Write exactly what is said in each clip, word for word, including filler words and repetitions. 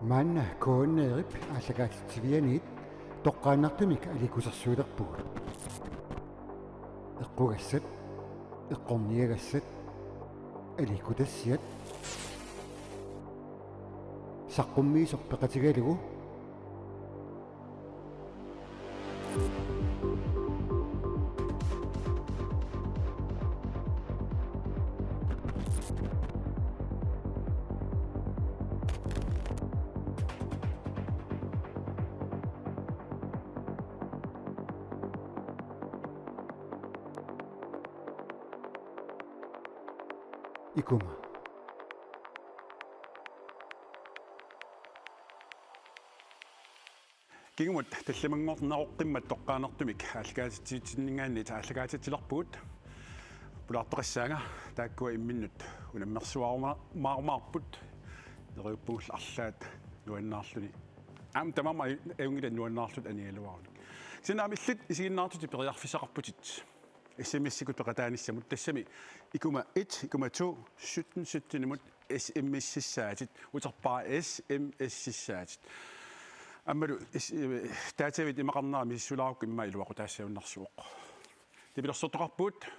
Maanna K N R-ip aallakaatitsivianiit toqqaannartumik aliikkusersuilerpugut. Eqqugassat, eqqorniagassat, aliikkutassiat, saqqummiisoq peqatigalugu. Ikuma. Kingumut tallimanngorneroqqimmat toqqaannartumik aallakaatitsivitsinninngaanniit aallakaatitsilerpugut. Pulaartoqassaanga, taakkua imminnut unammersuaruma-, maarumaarput. Neriuppugullu arlaat nuannaarluni. Aamma tamarmik aj-, ajunngilaq nuannaarlutik anigaluarunik. Kisianni aamma illit isiginnaartutit periarfissaqarputit S M S-ikkut peqataanissamut, tassami ikuma et, ikuma to, sytten sytten-imut S M S-issaatit, uterpara S M S-issaatit. Aammalu S-, eh, dataavit imaqarnera misissulaarukkit immaqa iluaqutaassagunarsivoq. Nipilersortoqarpugut,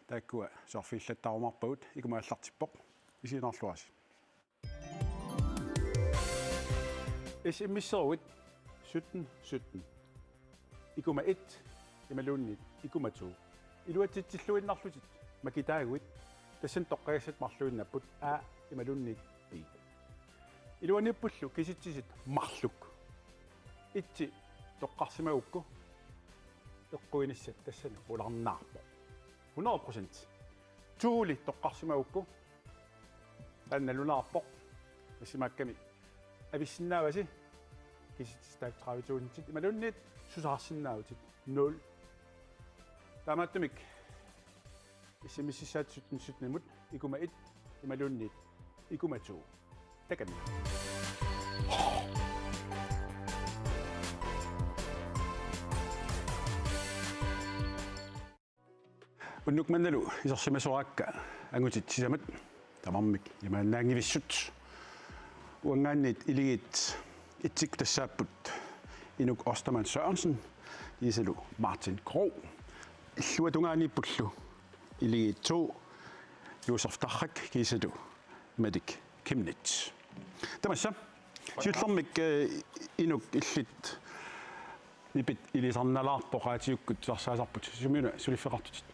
taakkua suaarfigillattaarumaarpagut, ikuma aallartippoq, isiginnaarluarisi. S M S-eruit sytten sytten. Ikuma et imaluunniit ikuma to. Iluatsitsilluinnarlutit makitaaguit, tassani toqqagassat marluinnaapput A imaluunniit B. Iluaniippullu kisitsisit marluk. Etsi toqqarsimagukku eqquinissaa tassani qularnaarpoq. Hundrede procent. To-li toqqarsimagukku taanna nalunaarpoq. Tassimaakkami avissinnaavasi kisitsisit tredive tusindit imaluunniit susaarsinnaavutit nul. Taamaattumik S M S-issaatit sytten sytten-imut ikuma et imaluunniit ikuma to. Takanna. Unnuk mannalu isersimasoraakka angutit sisamat tamarmik imaannaanngivissut. Uanngaanniit iligiit etsikkut tassaapput Inuk Ostermann Sørensen kiisalu Martin Krogh. Illuatungaaniippullu iligiit to Josef Tarrak kiisalu Malik Chemnitz. Tamassa. Siullermik, eh, Inuk, illit nipit ilisarnalaarpoq raatiukkut tusarsaasarput. Sumiuna suliffeqartutit?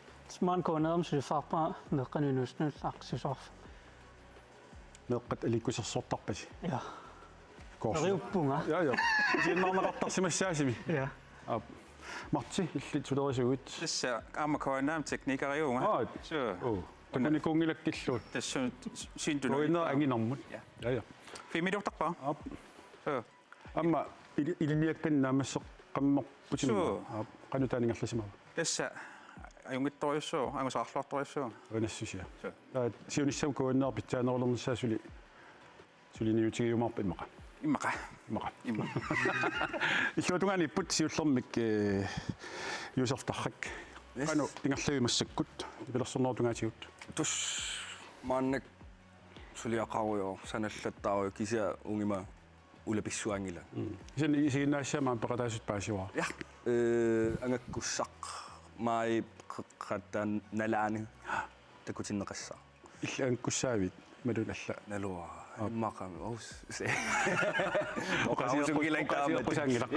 Maanna K N R-imi suliffeqarpunga meeqqanut inuusunullu aaqqissuussisuarfik. Meeqqat aliikkusersortarpasi? Ja. Koorsi. Neriuppunga. Ja, ja. Isiginnaarneqartarsimassaasimi. Ja. Aap. Marti, illit sulerisuuit? Tassa aamma K N R-imi teknikeriuvunga. Aa, suu. Oo. Takunikuunngilakkillu. Tassa sintu. K N R anginermut. Ja. Ja, ja. Filmiliortarpa? Aap. Suu. Aamma ili-, ilinniakkannik naammasseqqammerputit. Suu. Aap, qanoq taanna ingerlasimava? Tassa ajunngitsorujussuuvoq, angusaqarluartorujussuuvoq. Uanassusia. Suu. Taava siunissami K N R pitsaanerulernissaa suli suliniutigiumaarpa immaqa? Immaqa. Immaqa. Immaqa. Illuatungaaniipput siullermik, eh, Josef Tarrak. Yes. Qanoq ingerlavit massakkut, nipilersornerup tungaatigut? Tassa maannakkut suliaqarujoor, sanallattaarujoor, kisianni uunga ima ulapissuanngilanga. Mm. Kisianni isiginnaassammata peqataasut paasivara. Ja. Eh, angakkussaq, maajip qeqqata nalaani takutinneqassaaq. Illit angakkussaavit, imaluunniit alla? Naluara. Aap. Immaqa, oh, s-, s-, oqaasiiqqus-, oqaasiiqqussanngilaq.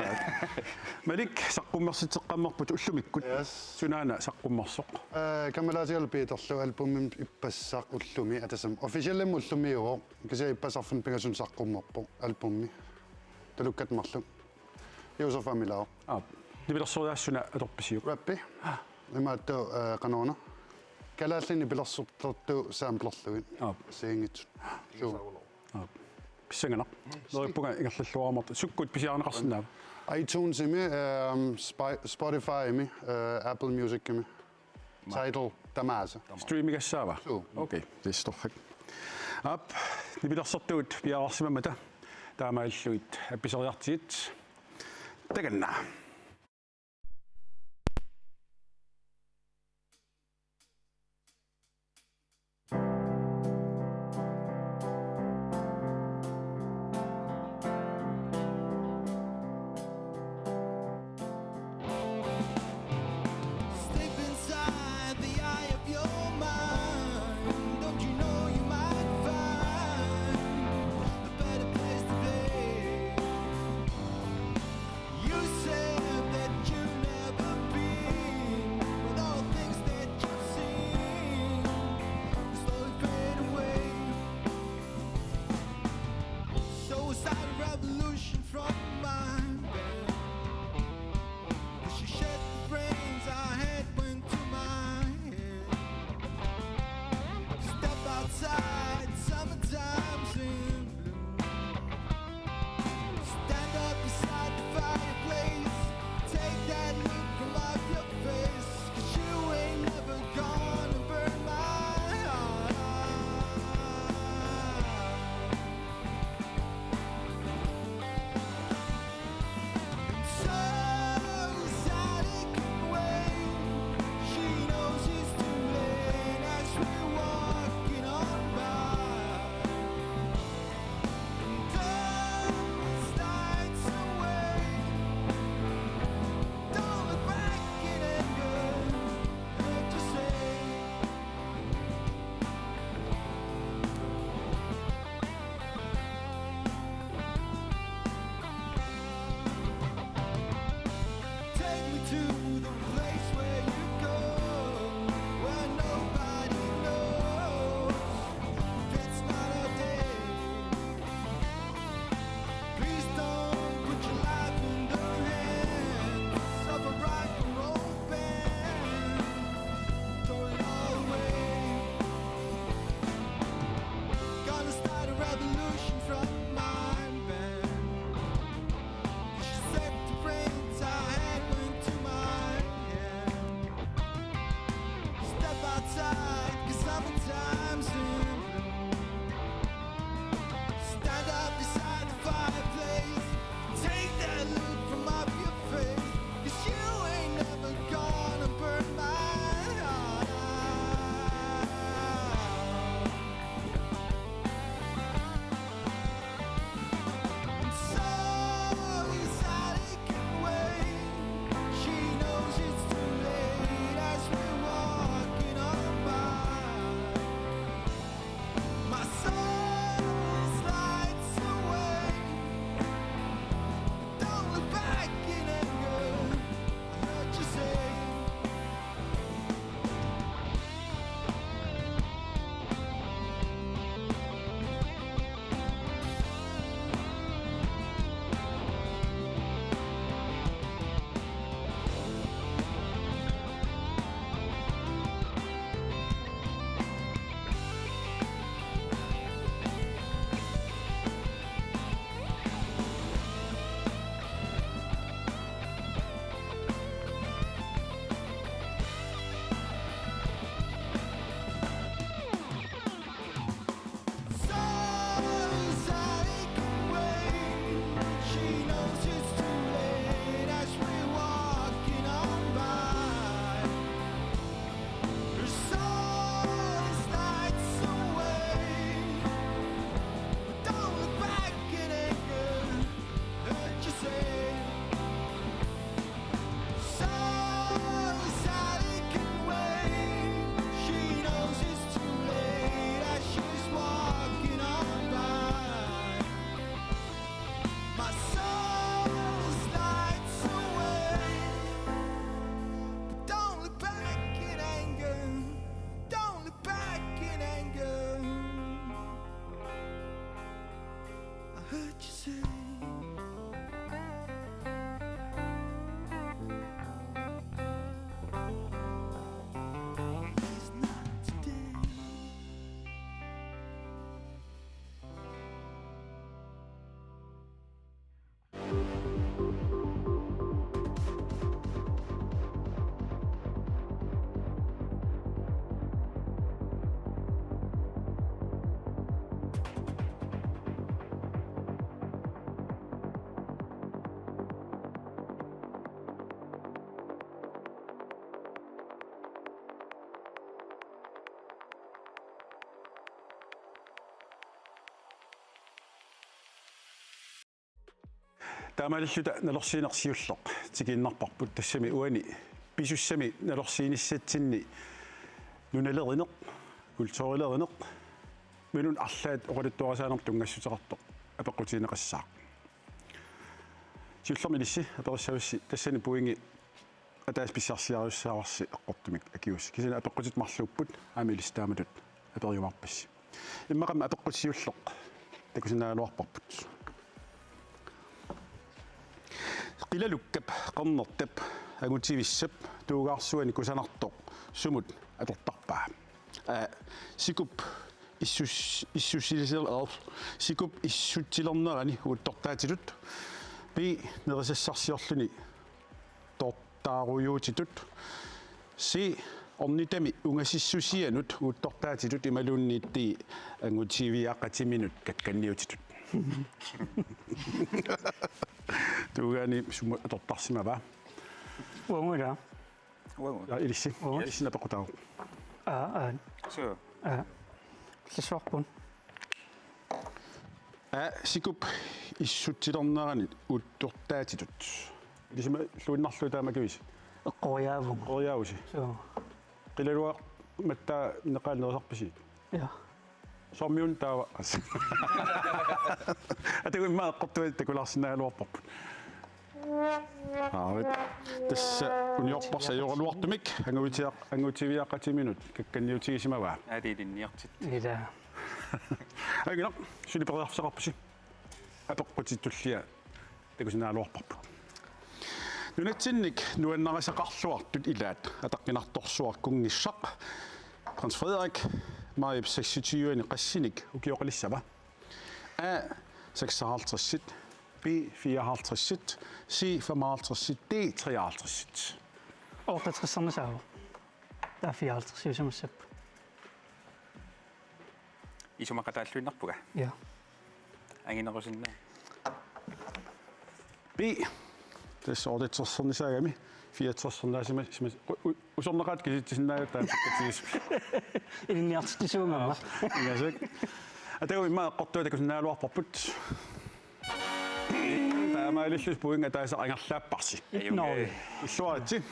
Malik, saqqummersitseqqammerput ullumikkut. Yes. Sunaana saqqummersoq? Eh, Kammalaatigalu Peterlu albumimi ippassaq ullumi, atasam officialimmi ullumiuvoq. Kisianni ippassaq arfineq-pingasunut saqqummerpoq albumimi. Tulukkat marluk. Josef Amilao. Aap. Nipilersorneq suna atorpisiuk? Rappi. Imaattoq, eh, qanoruna. Kalaallit nipilersortartut samplerlugit. Aap. Singitsut. Suu. Aap. Pissanganaq. Neriuppunga ingerlalluarumaartoq. Sukkut pisiarineqarsinnaava? iTunesimi, ehm, Spi-, Spotifymi, eh, Apple Musicimi. Tidal tamaasa. Streamigassaava? Suu. Okay, tassa torrak. Aap, nipilersortugut piareersimammata taamaalillugit appiseriartigit. Takanna. Taamaalilluta nalorsiineq siulleq tikiinnarparput, tassami uani pisussami nalorsiinissatsinni nunalerineq, kulturilerineq, imaluunniit arlaat oqaluttuarisaanermut tunngassuteqartoq apeqqutigineqassaaq. Siullermik ilissi aperissavissi tassani pointi ataaseq pissarsiarissavassi eqqortumik akiuussi. Kisianni apeqqutit marluupput, aamma ilissi taamatut aperiumaarpassi. Immaqa aamma apeqqut siulleq takusinnaagaluarparput. Qilalukkap qernertap angutivissap tuugaarsuani kusanartoq sumut atortarpaa? A, sikup issus-, issusilisel-, sikup issutsilernerani uuttortaatitut. B, nerisassarsiorluni toortaarujuutitut. C, ornitami ungasissusianut uuttortaatitut imaluunniit D, angutiviaqatiminut kakkanniutitut. Tuugaani sumut atortarsimava? Uagut ilaa. Uagut. Ja, ilissi. Uagut. Ilissi apeqqutaavoq. Aa, aa. Suu. Aa. Qillassuarput. A, sikup issutsilernerani uuttortaatitut. Ilisimalluinnarlugu taama kivisi. Eqqoriaavugut. Eqqoriaavusi. Suu. Qilaluarmat taava neqaat nerisarpisi? Ja. Soormiuna taava? Atagu immaqa eqqortuat takulaarsinnaagaluarparput. Aarit. Tassa uniorparsi ajoraluartumik angutiviaq-, angutiviaqatiminut kakkanniutigisimavaa. Aa, det er det niogtyve. Ilaa. Anginnaq, suli periarfissaqarpusi. Apeqqutit tulliat takusinnaagaluarparput. Nunatsinnik nuannarisaqarluartut ilaat ataqqinartorsuaq kunngissaq Prins Frederik, maajip seksogtyve-ani qassinik ukioqalissava? A, seksoghalvtreds, B, fireoghalvtreds, C, femoghalvtreds, D, treoghalvtreds. Otteogtressernisaavoq. Taava fireoghalvtredsiusimassappat. Isumaqataalluinnarpunga. Ja. Anginerusinnaavit. B. Tassa otteogtressernisaagami fireogtressernisaasima-, sima-, u-, u-, usornaqaat kisitsisinnaavat taanna tigisut. Ilinniartitsisuugama. Ingasak. Atagu immaqa eqqortuat takusinnaagaluarparput. Taamaalillusi pointi ataaseq angerlaapparsi. Ajunngilaq. Illuaritsi.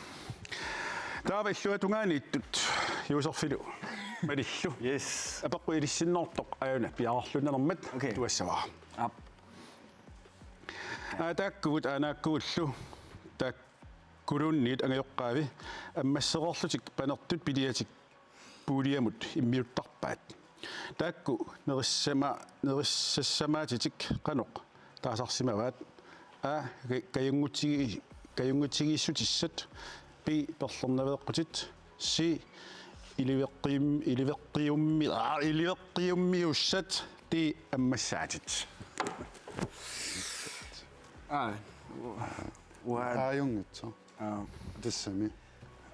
Taava illuatungaaniittut Josefillu Malillu. Yes. Apeqqut ilissinneqartoq aajuna piareerluinnalermat. Okay. Tuassavara. Aap. Aataakkugut aanaakkullu taakkuluunniit angajoqqaavi ammassereerlutik panertut piliatik puuliamut immiuttarpaat. Taakku nerissama-, nerissassamaatitik qanoq taasarsimavaat? A, ka-, kajunngutigi-, kajunngutigiissutissat. B, perlernaveeqqutit. C, iliveqqium-, iliveqqiummi-, aa, iliveqqiummiussat. D, ammassaatit. Aa, u-, uan. Aajunngitsoq. Aa. Tassami.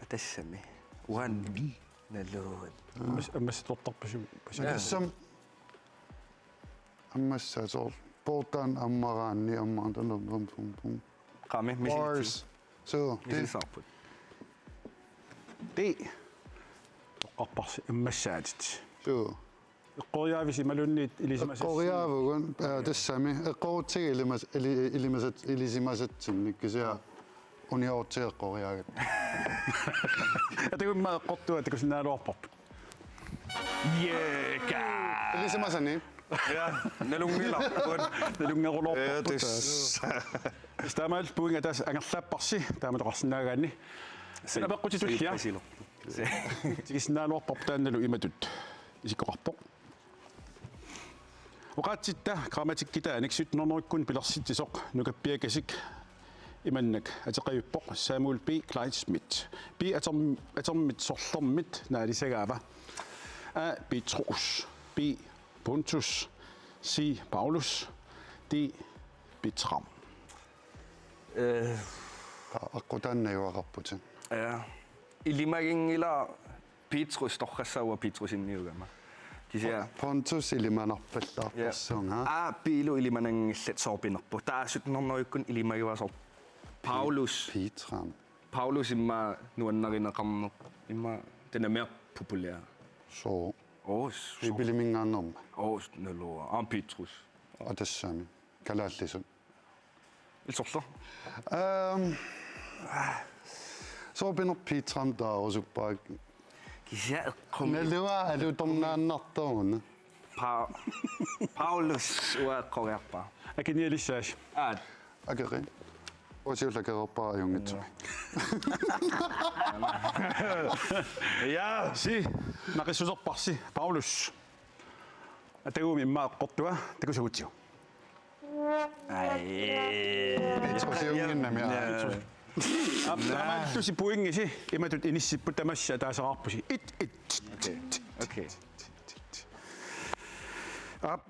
Tassami. Uan. Naluat. Ammas-, ammassatortarpasum-, pasum-. Tassami. Ammassaat soorlu. Poortaat ammaraanni ammaran tum, tum, tum, tum. Qaami, misilitsi. Bars. Suu, det. Misilissarput. D. Toqqarparsi ammassaatit. Suu. Eqqoriaavisi imaluunniit ilisimasassinnik? Eqqoriaavugut, aa, tassami. Eqqorutsigit ilimas-, ili-, ilimasat-, ilisimasatsinnik kisianni uniorutsigit eqqoriaagat. Atagu immaqa eqqortuat takusinnaagaluarparput. Jeka. Ilisimasani. Ja, nalunngilarput. Nalunngeruloorparput. Ja, tassa. Tassa taamaalillusi pointi ataaseq angerlaapparsi, taama toqqarsinnaagaanni. Se-, apeqqutit tulliat. Se-, se-, tikisinnaagaluarparput taannalu imatut isikkoqarpoq. Oqaatsitta grammatikkitaanik sytten hundredekkut pilersitsisoq nukappiakasik imannak ateqajuppoq Samuel B. Kleinschmidt. B, aterm-, atermit sorlermit naalisagaava? A, Petrus. B, Pontus. C, Paulus. D, Bertram. Eh. Aa, aqqutaannaq ajugaqarputit. Ja. Ilimaginngilaq Petrus, torrassaavoq Petrusinniugama. Kisianni Pontus ilimanarpallaartorsuunga. Ja. A, B-lu ilimananngillat soorpinerpoq. Taava sytten hundredekkut ilimagivaa soorlu Paulus. Bertram. Paulus immaqa nuannarineqarneq. Immaqa taanna mere populær. Suu. Oo, suu. Biibiliminngaanneermat. Oo, naluara. Aa, Petrus. Aa, tassami. Kalaallisut. Ilsorlu. Ehm, soorpinerpizzaam taarusuppara. Kisianni eqqumi. Nalua alutornaannartoruna. Pa-, Paulus uanga eqqoriarpara. Akinialissaasi. Aat. Akeri. Uasiullakereerpara ajunngitsumik. Ja, si. Naqissuserparsi. Paulus. Atagumi immaqa eqqortua, takusagutsigu. Ai. Piitsorsiunnginnami, aa. Aap, taamaallusi pointisi, imatut inissipput tamassi ataasaqarpusi. Et, et. Okay. Okay. Aap.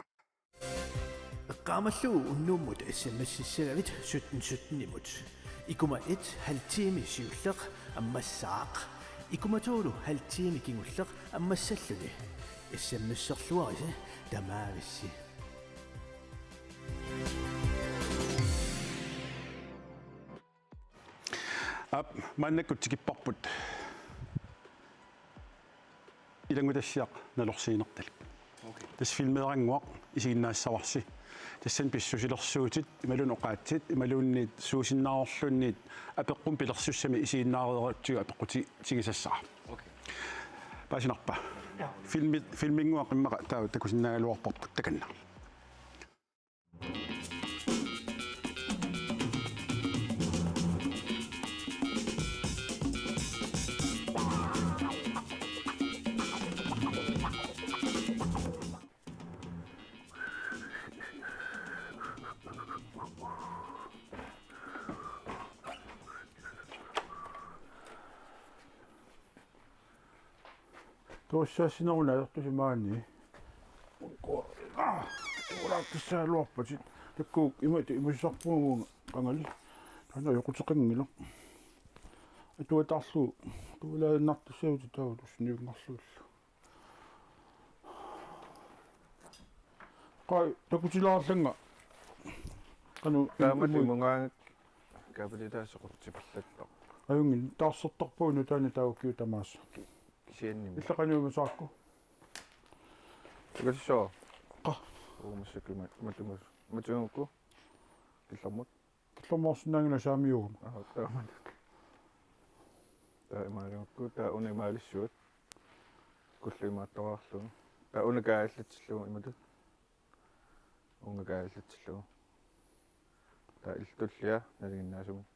Eqqaamallugu unnummut S M S-issagavit sytten sytten-imut. Ikuma et halv time siulleq ammassaaq. Ikuma to-lu halv time kingulleq ammassalluni. S M S-erluarisi tamaavissi. Aap, maannakkut tikipparput. Ilanngutassiaq nalorsiinertalik. Okay. Tassa filmeerannguaq isiginnaassavarsi. Tassani pissusilersuutit, imaluunniit oqaatsit, imaluunniit suusinnaasorluunniit apeqqummi pilersussami isiginnaareerutsigu apeqqutigisassara. Okay. Paasinarpa? Ja. Filmi-, filminnguaq immaqa taava takusinnaagaluarparput takanna. Tuussaassinaruna ajortusi maani. Aa, ulaattussaaluarpatit. Takuuk ima imusisarpugut qangali. Taanna ajoquteqanngilaq. Atuataarlugu tuulaannartussaavutit taava tussiniungarlugillu. Qaa, takutilaarlanga. Qanoq taamatut imu-, imugaangakkit kaapilitaasoqortipallakka. Ajunngilaq, taarsertarpagut nutaani taava ukiut tamaasa. Kisiannimi. Illit qanoq imusaakku? Takutissavara. Qaa. Uumassukkut ma-, matumas-, matugukku. Killormut. Killormoorsinnaanngilanga saamiugama. Aa, taamani. Taava imaalugukku, taava una imaalissuat. Kullu imaattoraarlugu. Taava una kaajallatsillugu imatut. Uunga kaajallatsillugu. Taava illit tullia nalinginnaasumik.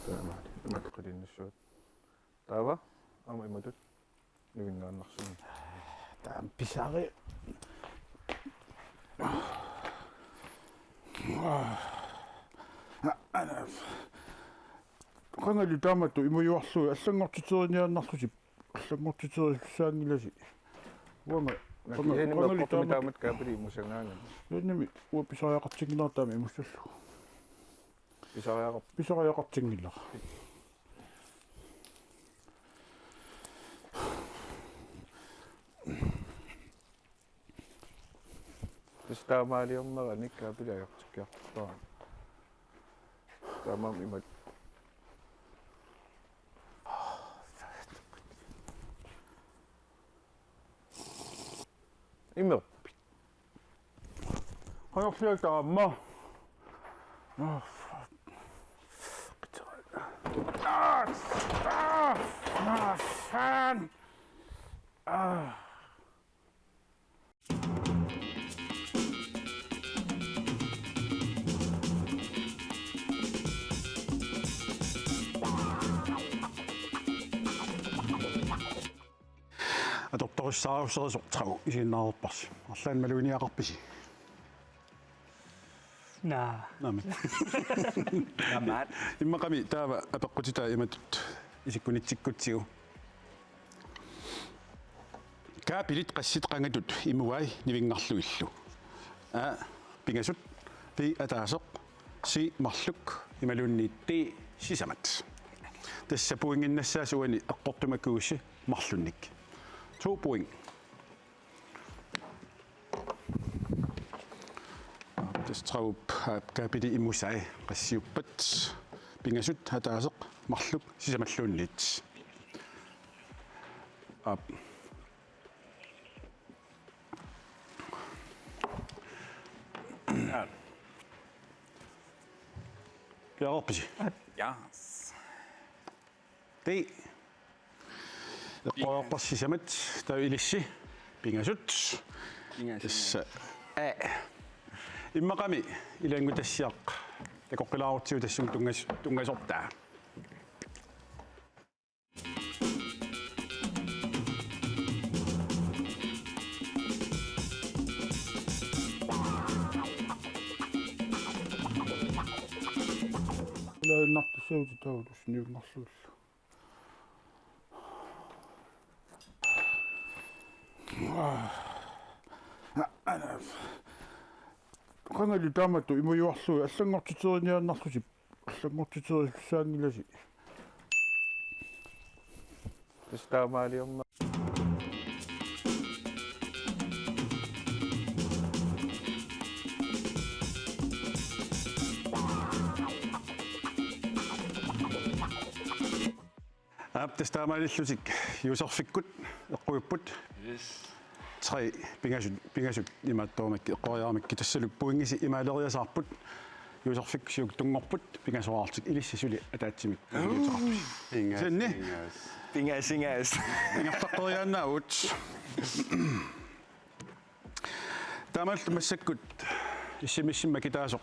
Taava imaali. Imatut qilinnissuat. Taava aamma imatut nivinngaannarsimavoq. Taanna pisari. Qangali taamatut imujuarlugit allanngortiteriniaannarlusi, allanngortiterisuussaanngilasi. Uanga, qanga-, qangali taamatut. Taamatut kaapili imusagaangat. Kisiannimi uanga pisariaqartinngilara taama imussallugu. Pisariaqar-. Pisariaqartinngilara. Tassa taamaaliornerani kaapili ajortikkiartorpara. Taamaammat imatut. Imerpit. Qanoq siak taama. Ah, ah, ah, fan. Ah. Atortorissaarusserisoq Trau isiginnaareerparsi. Arlaannik maluginiagaqarpisi? Naa. Naamik. Naamik. Immaqami taava apeqqutitaa imatut isikkunitsikkutsigu. Kaapilit qassit qangatut imuai nivinngarlugillu? A, pingasut, B, ataaseq, C, marluk, imaluunniit D, sisamat. Tassa pointinnassaasi uani eqqortumakuusi marlunnik. To point. Tassa Traup, aa, kaapili imusai qassiuppat, pingasut, ataaseq, marluk, sisamalluunniit. Aap. Aap. Piareerpisi? Ja. Ti. Eqqoriarpassi sisamat, taava ilissi pingasut. Pingasut. Tassa. Aa. Immaqami ilanngutassiaq takoqqilaarutsigu tassunga tunngas-, tunngasortaa. Ila innartussaavutit taava tussiniungarlugillu. Qangali taamatut imujuarlugit allanngortiteriniaannarlusi, allanngortiterisussaaginngilasi. Tassa taamaaliorna. Aap, tassa taamaalillutik Joseffikkut eqquipput. Yes. Tre pingasut, pingasut imaattorumakkit eqqoriaramakkit, tassalu pointisi imaaleriasaarput. Joseffikku siukkut tunngorput, pingasoraarlutik, ilissi suli ataatsimik. Pingas-, Senni? Pingas-, pingasingas. Ingerlaqqeriaannaavut. Taamaalilluta massakkut S M S-imik makitaasoq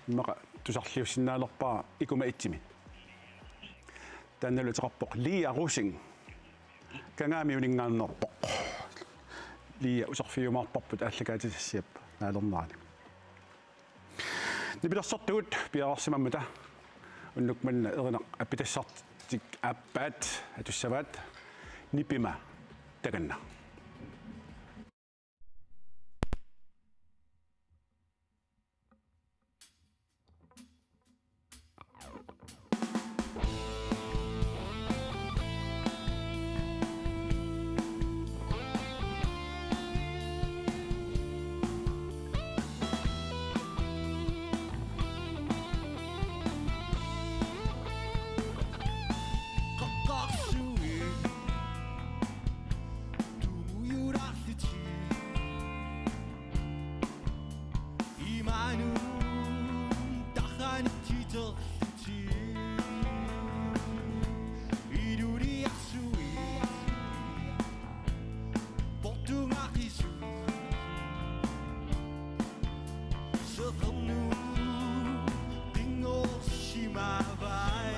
immaqa tusarliussinnaalerpara Ikuma Itsimi. Taannalu ateqarpoq Lia Rosing. Kangaamiuninngaanneerpoq. Lia uterfigiumaarparput aallakaatitassiap naalernerani. Nipilersortugut piareersimammata unnuk manna erinaq appitassartik aappaat atussavaat, nipima takanna. Imanun taxanitsiterlutik iluliarsuit portungaqisut seqernup qinngorsimavai.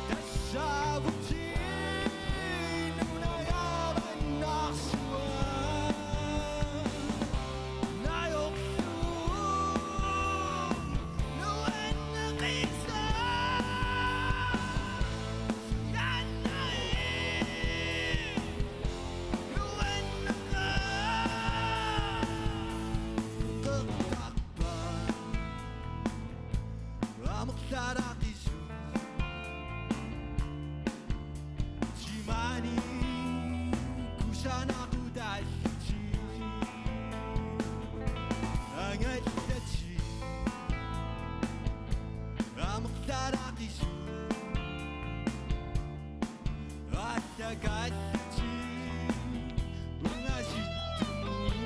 Tassaavutit nunagavannaarsua. Timaani kusanaqutaallutik angallatit amerlalaaqisut aallakaallutik ungasittumut.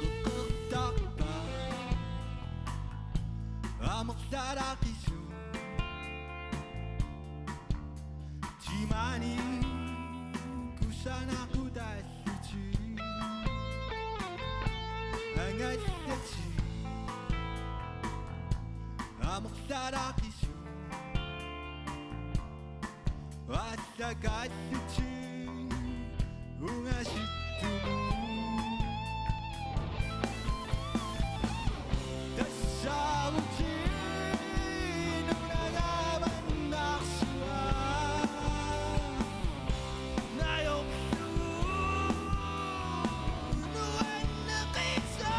Qeqqertarpa amerlalaaqisut timaani Ngallati amerlalaaqisut aallakaallutik ungasittumut. Tassaavutit nunangaamannaarsua najorlugu nuanneqisaq.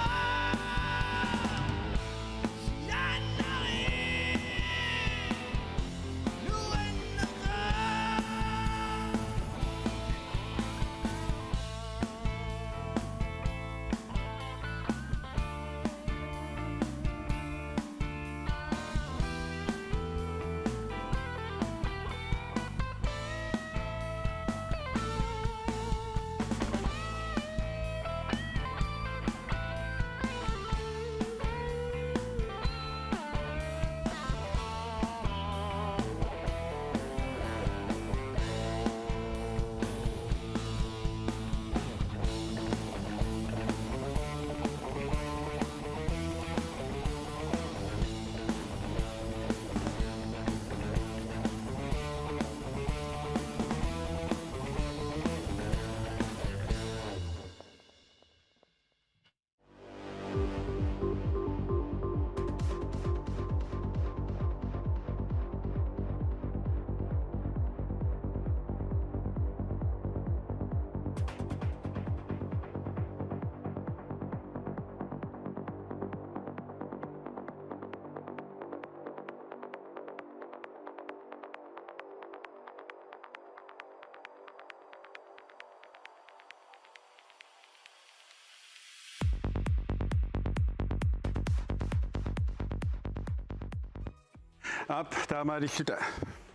Aap, taamaalilluta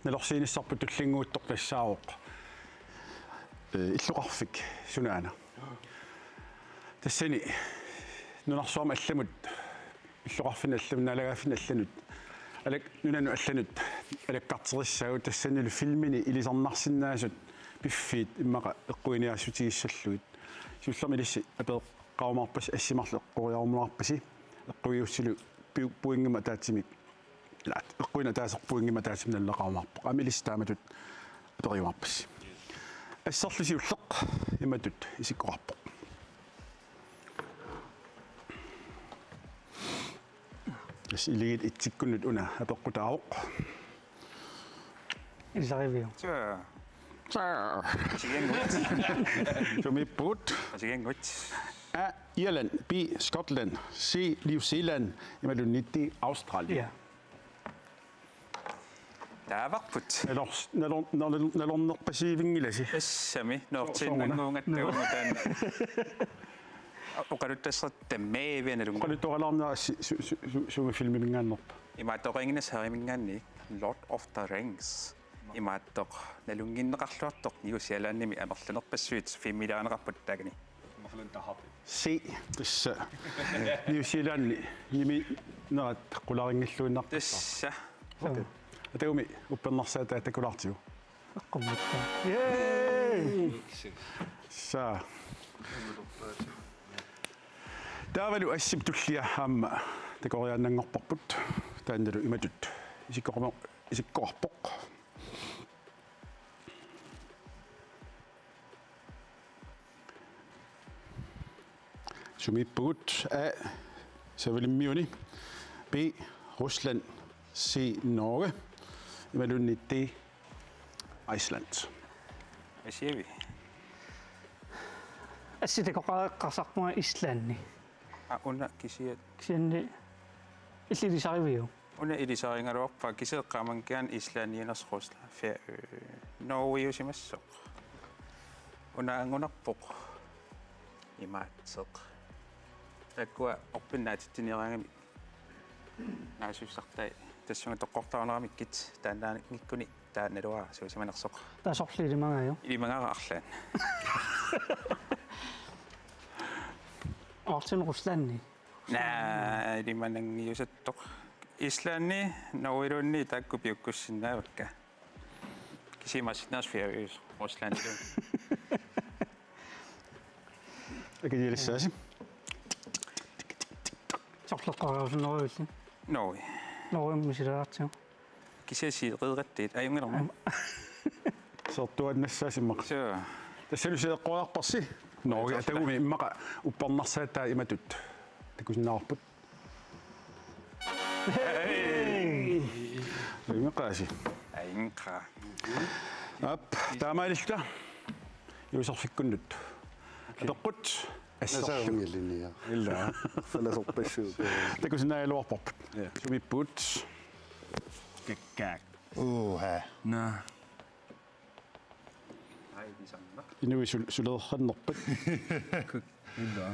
nalorsiinissarput tullinnguuttoq tassaavoq, ee, illoqarfik sunaana. Tassani nunarsuarmi allamut, illoqarfinni allamut, naalagaaffinni allanut, alak-, nunanut allanut alakkarterissaagut, tassanilu filmini ilisarnarsinnaasut piffiit immaqa eqquiniaassutigissallugit. Siullermik ilissi apeqqaarumaarpassi, assi marluk eqqoriarumaarumaarpasi, eqquiussilu pi-, pointimik ataatsimik, ilaa, eqquineq ataaseq pointimik ataatsimik naleqarumaarpoq. Aamma ilissi taamatut aperiumaarpassi. Asserlu siulleq imatut isikkoqarpoq. Tassa Iligiit etsikkunnut una apeqqutaavoq. Ilisariviuk? Sure. Sure. Assigiinngitsut. Sumiippugut? Assigiinngitsut. A, Irland. B, Scotland. C, New Zealand. Imaluunniit D, Australia. Ja. Taavarput. Nalor-, nalor-, nalor-, nalornerpasiivinngilasi. Tassami, so-, nuortiinnannguugatta sooruna. Uunga taanna. Oqaluttuassat tammaavianalunga. Oqaluttualaarnera si-, su-, su-, su-, suuga filmiminngaanneerpa? Imaattoqanngilaq Hariminngaanniit Lord of the Rings. Imaattoq nalunnginneqarluartoq New Zealandimi amerlanerpassuit filmiliarineqarput taakani. Amerlanertaharput. Si, tassa. New Zealandimi nerat qularinngilluinnarput. Tassa. Okay. Ataatama uppernarsaataa takulaartigu. Eqqummikka. Yay! Sa. Taavalu assip tullia aamma takoriaannanngorparput. Taannalu imatut isikkoqarpoq, isikkoqarpoq. Sumiippugut? A, Savalimmiuni. B, Rusland. C, Norge. Imaluunniit D, Iceland. Asiavi. Assi takoqaqqarsarpunga Islandi. A, una kisiat. Kisianni illit ilisariviuk? Una ilisarigaluarpara kisianni qaamannginnami Islandiunersoq Rusland. Fe-, Norgeusimassaaq. Una angunarpoq. Imaattoq. Taakkua orpinnut naatitsiniaraangamik naasussartai tassunga toqqortaruneramikkit taannaanngikkuni taannaluara suusimanersoq. Taava sorleq ilimagaajuk? Ilimagaara arlaannik. Aarluni Ruslandi. Naa, ilimananngiusattoq. Islandi, Norgeluunniit taakku piukkussinnaavakka. Kisianni massakkut Sverige, Rusland. Akiliilissaasi. Torleqqareersunneruvilli. Norge. Norgemi misilaartigu. Kisianni reerattiit ajunngilaq. Soortuaannassaasimaq. Suu. Tassalu eqqoriarparsi. Norge, tagumi immaqa uppernarsaataa imatut. Takusinnaavarput. Hey! Imaqaasi. Ajunngilaq. Aap, taamaalilluta. Juuserfikkunnut. Apeqqut. Assorlu. Nasaungilinniaq. Ila. Arfalasorpassuup. Takusinnaagaluarparput. Ja. Sumiippugut? Kakkaak. Uha. Naa. Ai, pisannaq. Inuit sul-, suleerrannerpat. Kuk-, ila.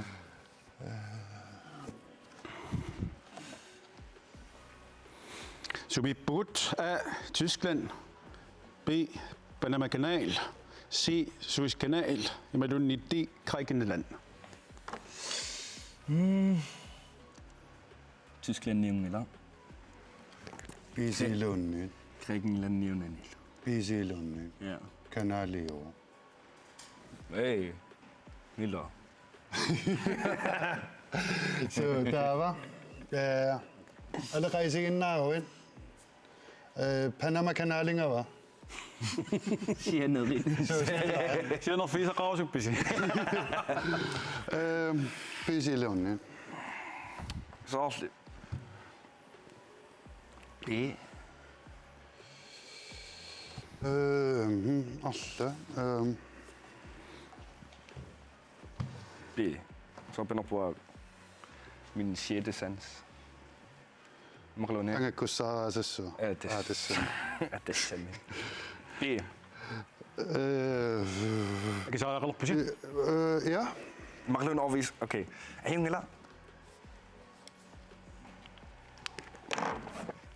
Sumiippugut? A, Tyskland. B, Panama Kanal. C, Suezkanal. Imaluunniit D, Grækenland. Mm. Tysklandiunngilaq. B C-luunniit. Grækenlandiunanilu. B C-luunniit. Ja. Kanaliu. Ei. Ila. Suu, taava. Eh, aleqaisiginnaaruit. Eh, Panama Kanalingava. Sianerit. Suu, sianerit. Sianerfigisaqarusuppisi? Eh, B C-luunniit. Soorlu. B. Eh, mm, alla. Eh, B. Soorpinerpua min sjette sans. Immaqaluunniit. Angakkussaaraasassua. Ja, det. Ah, det er sandt. Ja, det er sandt. B. Eh, Akisariaqalerpusi? Eh, ja. Immaqaluunniit overvis. Okay. Ajunngilaq.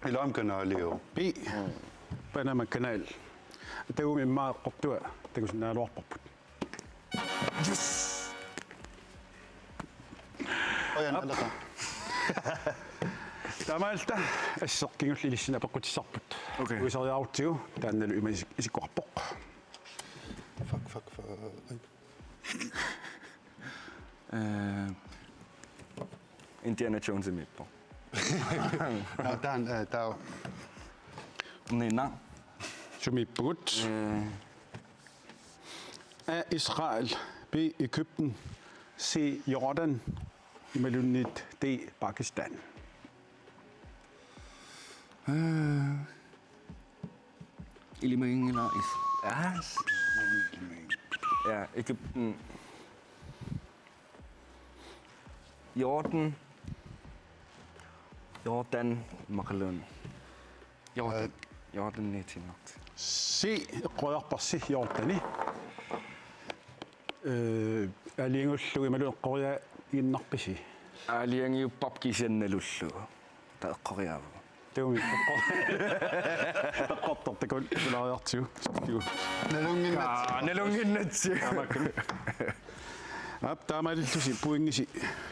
Ilaa, Kanaliu. B. Panama Kanal. Tagumi immaqa eqqortua takusinnaagaluarparput. Yes! Ojan, Aap. Alaka. Taamaalilluta asseq kingulleq ilissinnut apeqqutissarput. Okay. Uisariaarutsigu taannalu ima isik-, isikkoqarpoq. Fuck, fuck, fuck. Ai. Eh, Indiana Jonesimiippoq. Nå, taanna, eh, taava. Nina. Sumiippugut? Eh. A, Israel. B, Egypten. C, Jordan. Imaluunniit D, Pakistan. Eh. Ilimaginngilaq is-, ah, s-, ja, Egypten. Jordan. Jordan, immaqaluunniit. Jordan. Eh. Jordan niitinnarti. C, eqqoriarparsi Jordani. Eh, aalajangiullugu imaluunniit eqqoriaaginnarpisi? Aalajangiupparput kisianni nalullugu. Taava eqqoriaavugut. Tagumi eqqor-, eqqortortakul-, takulaariartigu. Nalunnginnatsi. Aa, nalunnginnatsi. Taamaakkami. Aap, taamaalillusi pointisi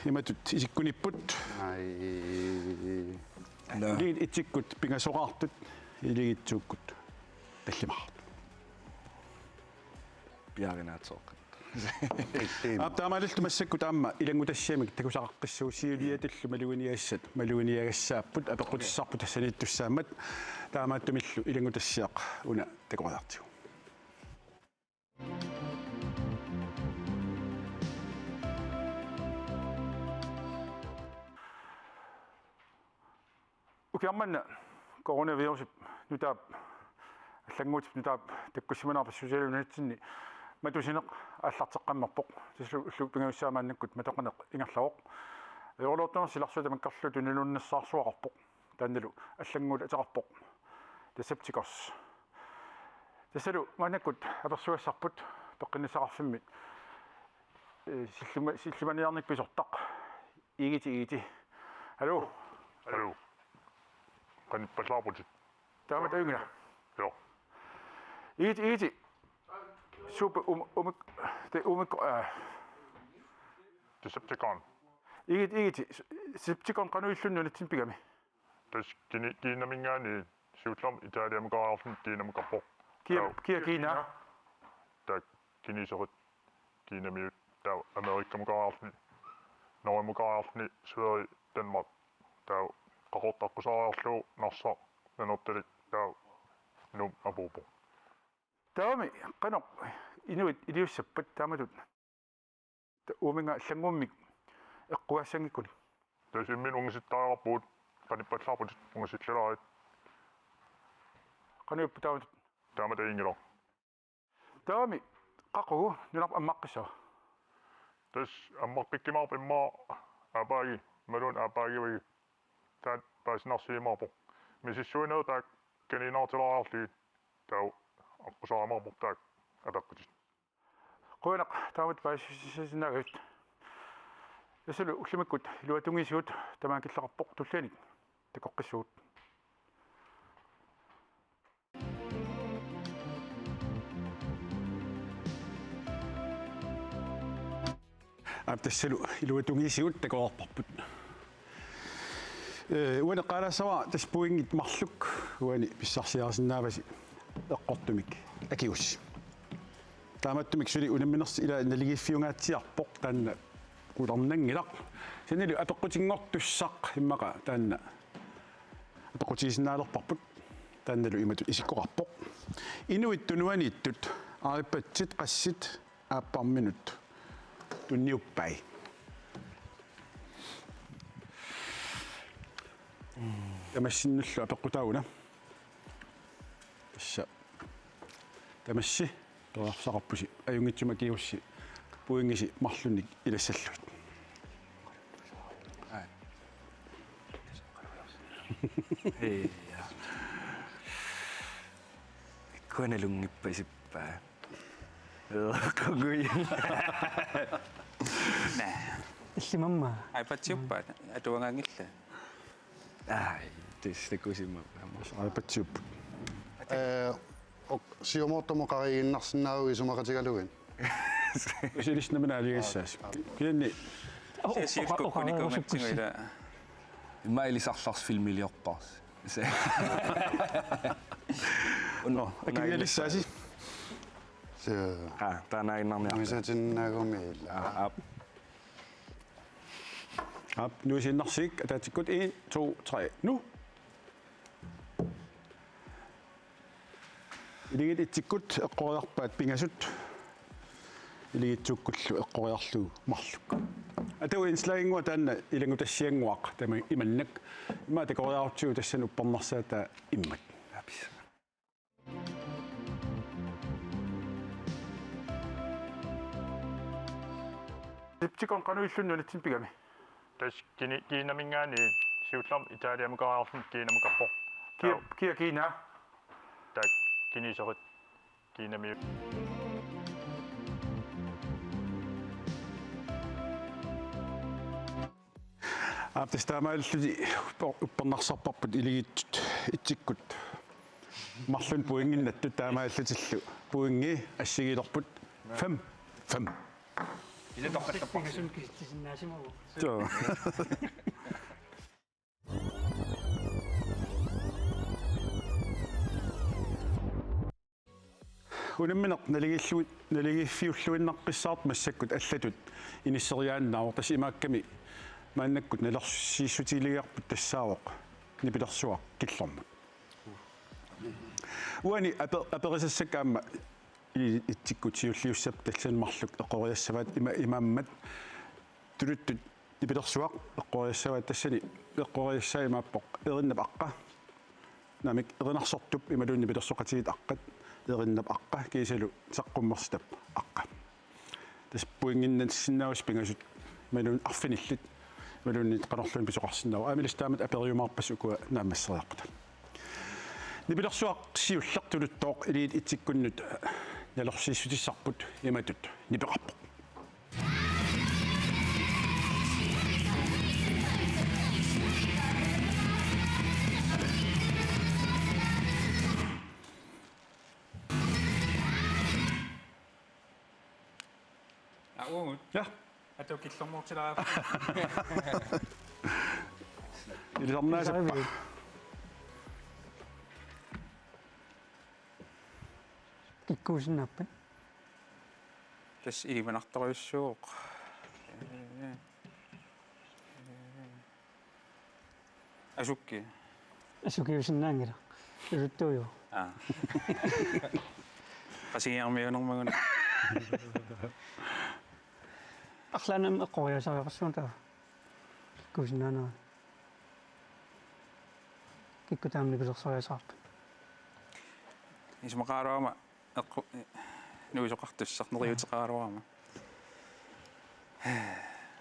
imatut isikkunipput. Ai. Naa. Liit etsikkut pingasoqartut, iligiitsuukkut tallimaqartut. Piaarinaatsoq. Aap, taamaalilluta massakkut aamma ilanngutassiamik takusaqaqqissuugut, siuliatillu maluginiagassat maluginiagassaapput, apeqqutissarput tassaniittussaammat, taamaattumillu ilanngutassiaq una takoriartigu. Ukiarmanna coronavirusip nutaap, allannguutip nutaap takkussimanerpassusialunitsinni matusineq aallarteqqammerpoq. Tassalu ullut pingajussaat maannakkut matoqaneq ingerlavoq. Ajoraluartumik silarsuaq tamakkerlugu tuniluunnissaarsuaqarpoq. Taannalu allannguuteqarpoq. Decepticons. Tassalu maannakkut apersugassarput peqqinnissaqarfimmi, eh, sillima-, sillimaniarneq pisortaq. Igiti, Igiti. Hallo? Hallo. Qanippallaarputit? Taamatut ajunngilaq. Joo. Igiti, Igiti. Suup um-, umik-, te umik-, eh. Decepticon. Igiti, Igiti. Decepticon qanoq ililluni nunatsinni pigami? Tassa kini-, Kinaminngaanniit siullermik Italiamukariarluni Kinamukarpoq. Kia, taava kia Kina? Taava kineserit Kinamiut, taava Amerikamukariarluni, Norgemukariarluni, Sverige, Danmark, Taava Qaqortoq aqqusaariarlugu Narsaq Nanortalik taava Nuup apuuppoq. Taavami qanoq inuit iliussappat taamatut uuminnga allanngummik eqqugaassanngikkunik? Tassa imminut ungasittariaqarpugut, qanippallaarputit ungasillalaarlutit. Qanoq ippa taamatut? Taamatut ajunngilaq. Taavami qaqugu nunarput ammaqqissava? Tassa ammaqqikkumaarpoq immaqa aappaagu, imaluunniit aappaaguagu. Taanna paasinarsiumaarpoq. Misissuinerit taakku kaniinnartilaariarlugit taava aqqusaajumaarpoq taakku apeqqutit. Qujanaq taamatut paasissutissinnaagassi. Tassalu ullumikkut iluatungisigut tamaat killeqarpoq, tullianik takoqqissuugut. Aap, tassalu iluatungisigut takoreerparput. Ee, uani eqqaalaassavara tassa pointit marluk uani pissarsiarisinnaavasi eqqortumik akigussi. Taamaattumik suli unamminersi ila naligiiffiungaatsiarpoq, taanna qularnanngilaq. Sanilu apeqqutinngortussaq immaqa taanna apeqqutigisinnaalerparput, taannalu imatut isikkoqarpoq. Inuit tunuaniittut, iPadit qassit aapparminut tunniuppai? Tamassinnullu apeqqutaaguna. Tassa tamassi periarsaqarpusi, ajunngitsumik akigussi pointisi marlunnik ilassallugit. Ai. Hei, ja. Kuana lungippasippa. Qugui. Naa. Illimamma. Ai, patsiuppa, atuangaanngillat. Ai, tassa takusimma. Ai, patsiuppa. Ee, ok, siumoortumik qarigiinnarsinnaavugut isumaqatigalugit. Usilisnamina aligissaas. Kianni. Siukkukkunikuugatsigu ila. Immaqa ilisarlars filmiliorpars. Se. Nå, akilialissaasi. Se. Aa, taanna innarniarta. Nuisatinnaagumi ila. Aa, aap. Aap, nuisiinnarsigit ataatsikkut, en, to, tre, nu. Iligiit itsikkut eqqoriarpaat pingasut. Iligiitsuukkullu eqqoriarlugu marluk. Atagu indslaginnguaq taanna ilanngutassiannguaq taama imannak. Immaqa takoriarutsigu tassani uppernarsaataa immat. Septicon qanoq ililluni nunatsinni pigami? Tassa Kini-, Kinaminngaanniit siullermik Italiamukariarluni Kinamukarpoq. Kia, taava kia Kina? Taakku kineserit Kinamiut. Aap, tassa taamaalillutik upper-, uppernarsarparput iligiit itsikkut. Marlunnik pointinnattut taamaalillutillu. Pointi assigiilerput fem fem. Ila toqqattappasi. Pingasut kisitsisinnaasimavugut. Joo. Unammineq naligiillu-, naligiiffiulluinnaqqissaartoq massakkut allatut inisseriaannaavoq, tassa imaakkami maannakkut nalorsiissutigilerparput tassaavoq nipilersuaq killormut. Uani ape-, aperisassakka aamma i-, itsikkut siulliussap tassani marluk eqqoriassavaat ima-, imaammat tuluttut nipilersuaq eqqoriassavaat, tassani eqqoriassaa imaappoq erinnap aqqa. Naamik, erinarsortup imaluunniit nipilersoqatigiit aqqat, erinnap aqqa kiisalu saqqummersitap aqqa. Tassa pointinnassinnaavusi pingasut imaluunniit arfinillit imaluunniit qanorluunniit pisoqarsinnaavoq. Aamma ilissi taamatut aperiumaarpasi ukua naammasseriarpata. Nipilersuaq siulleq tuluttooq iligiit itsikkunnut nalorsiissutissarput imatut nipeqarpoq. Aa, uagut. Ja. Atu killormuutilaarpa. Ilisarnaasappa. Kikkuusinnaappat? Tassa ilimanartorujussuuvoq. Ee, ee, ee. Asukki. Asukiusinnaanngilaq. Iluttuuju. Aa. Qasigiarmiunermagun. Arlaannaq eqqoriasaariaqarsuun taava. Kikkuusinnaanera. Kikkut taama nipilersoriasaarput. Isumaqaraluarama eqqu-, nuisoqartussaq neriuteqaraluarama.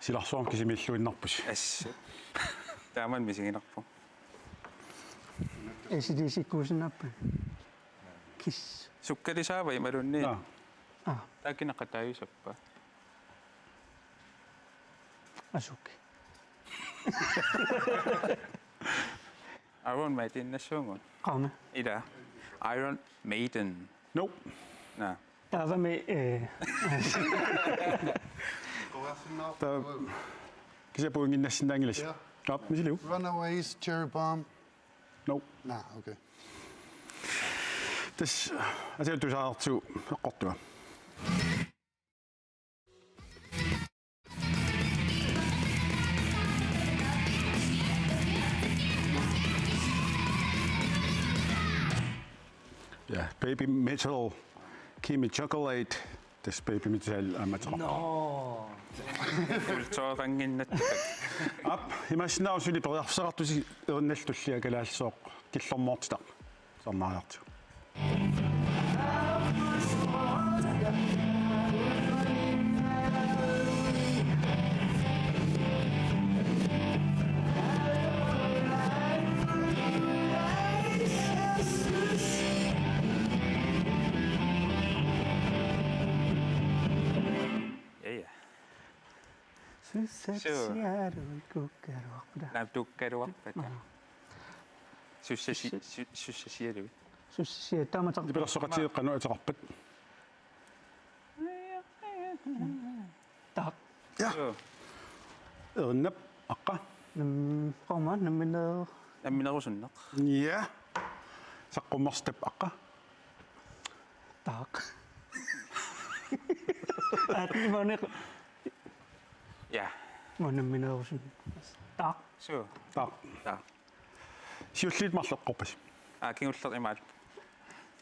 Silarsuarmi kisimiilluinnarpusi. Assut. Taamani misiginarpoq. A C/D C-kkuusinnaapput. Kiss. Sukkalisaava imaluunniit? Aa. Aa. Taakku qataajusappa. Asukki. Iron Maideninnassuugut. Qaami. Ila. Iron Maiden. No. Naa. Taavami, eh. Taava kisianni pointinnassinnaanngilasi. Ja. Aap, misiliu. Runaways, Cherry Bomb. No. Naa, okay. Tassa, asia tusaartu eqqortua. Ja, Baby Metal, Gimme Chocolate, tassa Baby Metal aamma ateqarpoq. No. Kulturanginnat. Aap, imaassinnaavoq suli periarfissaqartusi erinallu tullia kalaallisooq killormoortitaq. Saarnaariartigu. Ja, ja. Sussat Suu. Siaruit kukkaruarpata. Naam, tukkaruarpata. Aa. Sussasi-, Sussat. Su-, sussasialuit. Sussasiat taamatut. Nipilersoqatigiit qanoq ateqarpat? Taaq. Ja. Joo. Erinap aqqa. Nam-, qaama, nammineer-. Nammineerusunneq. Ja. Saqqummersitap aqqa. Taaq. Aat, imaanneq. Ja. Mo nammineerusunneq. Taaq. Suu. Taaq. Taaq. Siulliit marluk eqqorpasi. Aa, kingulleq imaat.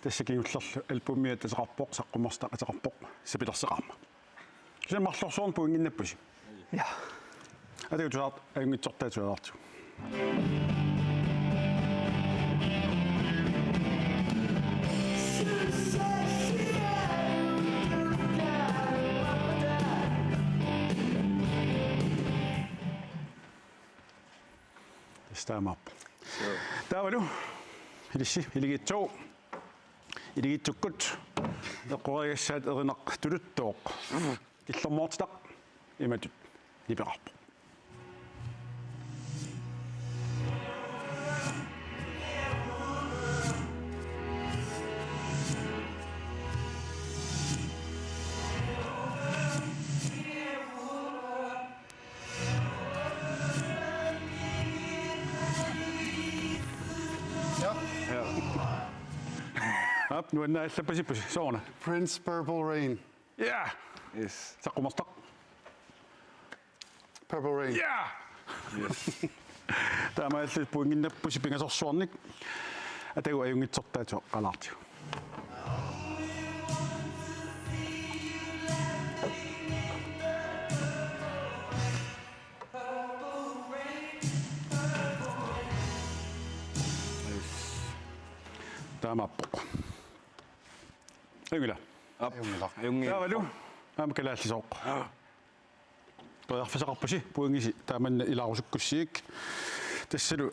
Tassa kingullerlu albumia ateqarpoq, saqqummersitaq ateqarpoq, sapilerseqarmat. Kisianni marlorsuarnik pointinnappusi. Ja. Atagu tusaat ajunngitsortaa tusaartu. Tassa taamaappoq. Joo. Taavalu, ilissi, Iligiitsoq. Iligiitsukkut. Eqqoriagassaat erinaq tuluttooq. Killormoortitaq. Imatut. Nipeqarpoq. Ja. Ja. Aap, nuannaallapasippusi, sooruna. Prince, Purple Rain. Ja. Yes. Saqqummersitaq. Purple Rain. Ja. Yes. Taamaalillutit pointinnappusi pingasorsuarnik. Atagu ajunngitsortaa tusaqqalaartigu. Taamaappoq. Ajunngilaq. Aap. Ajunngilaq. Ajunngilaq. Taavalu. Aamma kalaallisooq. Aa. Periarfissaqarpusi pointisi taamanna ilaarusukkussigik. Tassalu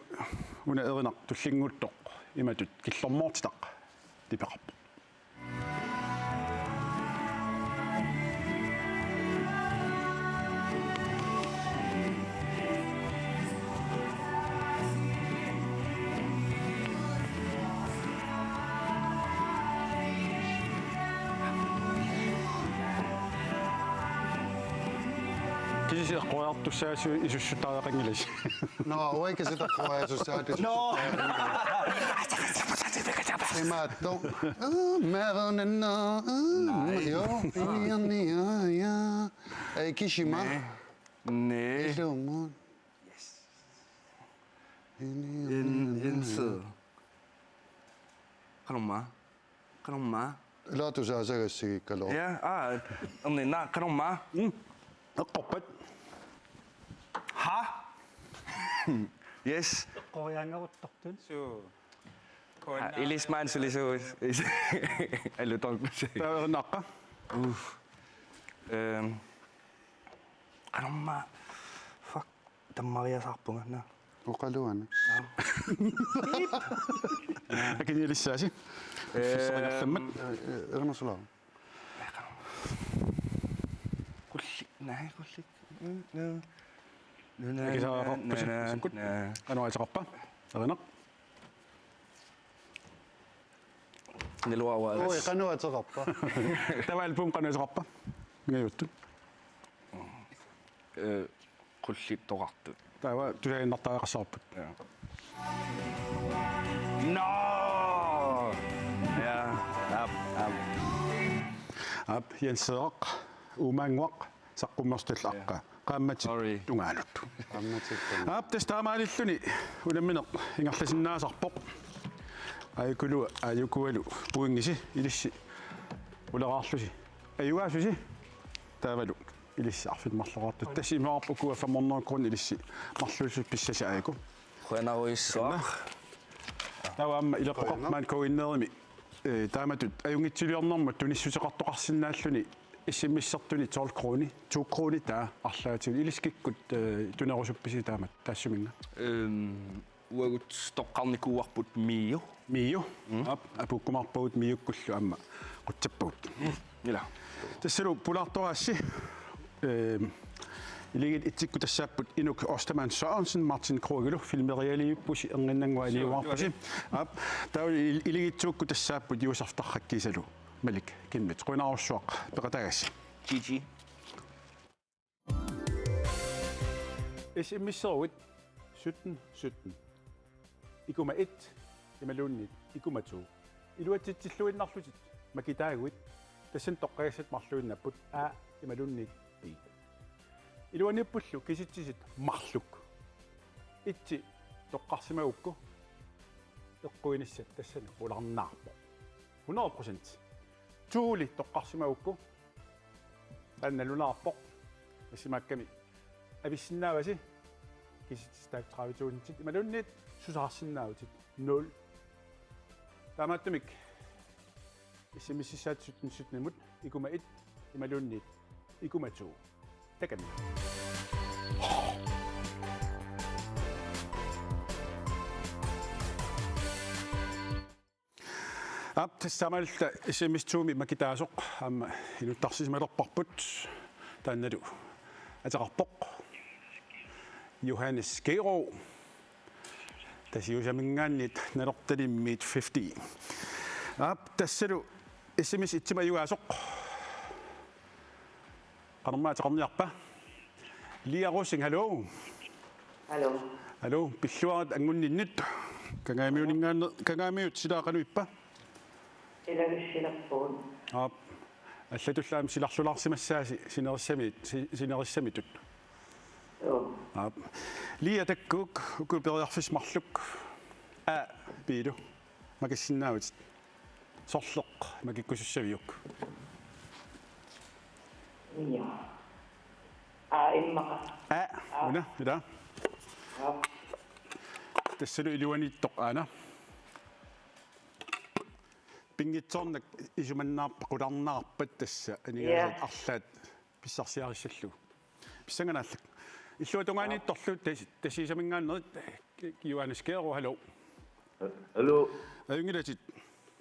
una erinaq tullinnguuttoq imatut killormoortitaq nipeqarpoq. Kisianni eqqoriartussaasut isussutariaqanngilasi. Nå, uanga kisianni eqqoriartussaasut. Nå. Imaattoq. Aa, mavernanna. Aa, nej. Jo, nej, nej, ja, ja. Ei, kisima. Nej. Nej. Ilumut. Yes. En, en side. Qanormaa? Qanormaa? Ilaa tusaasagassigikkaluarpoq. Ja, aa, erniinnaq, qanormaa? Mm. Eqqorpat. Ha? Yes. Eqqoriaannaruttortut. Suu. Aa, ilissi maani sulisuus. Alutorpasi. Taava erinaqqa. Uff. Ehm. Qanormaa. Fuck. Tammariasaarpunga, naa. Oqaluana. Aa. Akinilissaasi. Ehm. Fissaqarlammat. Eh, eh, erinarsulaa. Qulli-, naa, qulli-, mm, naa. Naa, naa, Akisaaraqarpusi, naa, naa, sukkut. Naa. Qanoq ateqarpa? Erinaq. Naluara. Oi, qanoq ateqarpa? Taava album qanoq ateqarpa? Mingajuttut. Eh, Qullittoqartut. Taava tusaaginnartariaqassavarput. Ja. No! Ja, aap, aap. Aap, Jenseeraq, Uumaannguaq, saqqummersitallu aqqa. Qaammatit Sorry. Tungaanut. Qaammatit tungaanut. Aap, tassa taamaalilluni unammineq ingerlasinnaasarpoq. Aajukulu, aajukualu pointisi ilissi uleraarlusi. Ajugaasusi. Taavalu ilissi arfineq-marloqartoq. Tassa immaqa uku fem hundrede kroner ilissi marluullusi pissasi aajuku. Qujanarujussuaq. Taava aamma ileqqoqarmat K N R-imi, eh, taamatut ajunngitsiliornermut tunissuteqartoqarsinnaalluni S M S-ertuni tolv kroner, to kroner taava arlaatigut ilissi kikkut, eh, tunerusuppisi taamatut taassuminnga. Ehm, Uagut toqqarnikuuarput Miu. Miu. Mm. Aap, apuukkumaarpagut Miukkullu aamma qutsappagut. Mm. Ila. Tassalu pulaartoraassi, ehm, iligiit etsikkut tassaapput Inuk Ostermann Sørensen, Martin Krogilu, filmerialiippusi, erniinnannguaq aniuarpusi. Suu, aap, taava il-, iligiit tokkut tassaapput Josef Tarrak kiisalu Malik Kimmich. Qujanarsuaq peqataagassi. G G. S M S-eruit sytten sytten. Ikuma et, imaluunniit ikuma to. Iluatsitsilluinnarlutit makitaaguit, tassani toqqagassat marluinnapput A imaluunniit B. Iluaniippullu kisitsisit marluk. Etsi toqqarsimagukku eqquinissaa tassani qularnaarpoq. Hundrede procent. Toli toqqarsimagukku taanna nalunaarpoq. Tassimaakkami avissinnaavasi kisitsisitaat tredive tusind imaluunniit susaarsinnaavutit nul. Taamaattumik S M S-issaat sytten sytten-imut ikuma et imaluunniit ikuma to. Takanna. Aap, tassa taamaalilluta S M S to-mi makitaasoq aamma inuttarsisimalerparput, taannalu ateqarpoq Johannes Gero, Tasiusaminngaanniit Nalertalimmiit fifty. Aap, tassalu S M S et-imut ajugaasoq. Qanormaa ateqarniarpa? Lia Rosing, hallo. Hallo. Hallo, pilluarit angunninnit. Kangaamiuninngaanniit, Kangaamiut, sila qanoq ippa? Ilagissilerpugut. Aap. Allatullu aamma silarlulaarsimassaasi sinerissami, si-, sinerissamitut. Joo. Aap. Lia, takuuk, uku periarfissat marluk. A, B-lu. Makissinnaavutit. Sorleq makikkusussaviuk? Joo. A, immaqa. A, A. Una, ila. Joo. Tassalu iluaniittoq aana. Pinngitsoornak isumannaarpat qularnaarpat tassa aningaasat, ja, arlaat pissarsiarissallugu. Pissanganarlugu. Illuatungaaniittorlu Tas-, Tasiusaminngaannerit, Johannes Gero, hallo. Hallo. Ajunngilatit?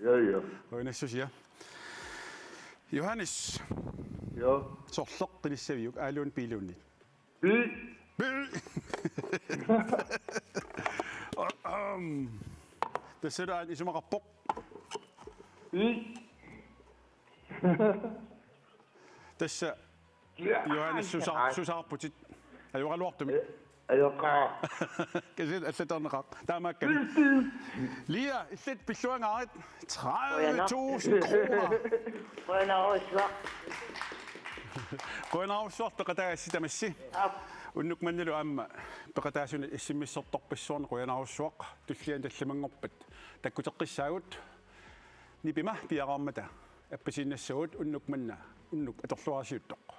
Ja, ja. Qujanassusia. Johannes. Ja. Sorleq qinissaviuk, A-luunniit B-luunniit? B. B. Ahem. Tassalu aana isumaqarpoq. B. Tassa Johannes susa-, susaarputit. Ajoraluartumik. Ajoqaaq. Kisianni allatorneqaaq. Taamaakkami. Lia, illit pilluangaarit tredive tusind kroner. Qujanarsuaq. Qujanarsuaq peqataagassi tamassi. Aap. Unnuk mannalu aamma peqataasunit issimmissortorpassuarnik qujanarsuaq, tulliani tallimanngorpat takkuteqqissaagut. Nipima piareermata appisiinnassagut unnuk manna unnuk atorluarsiuttoq.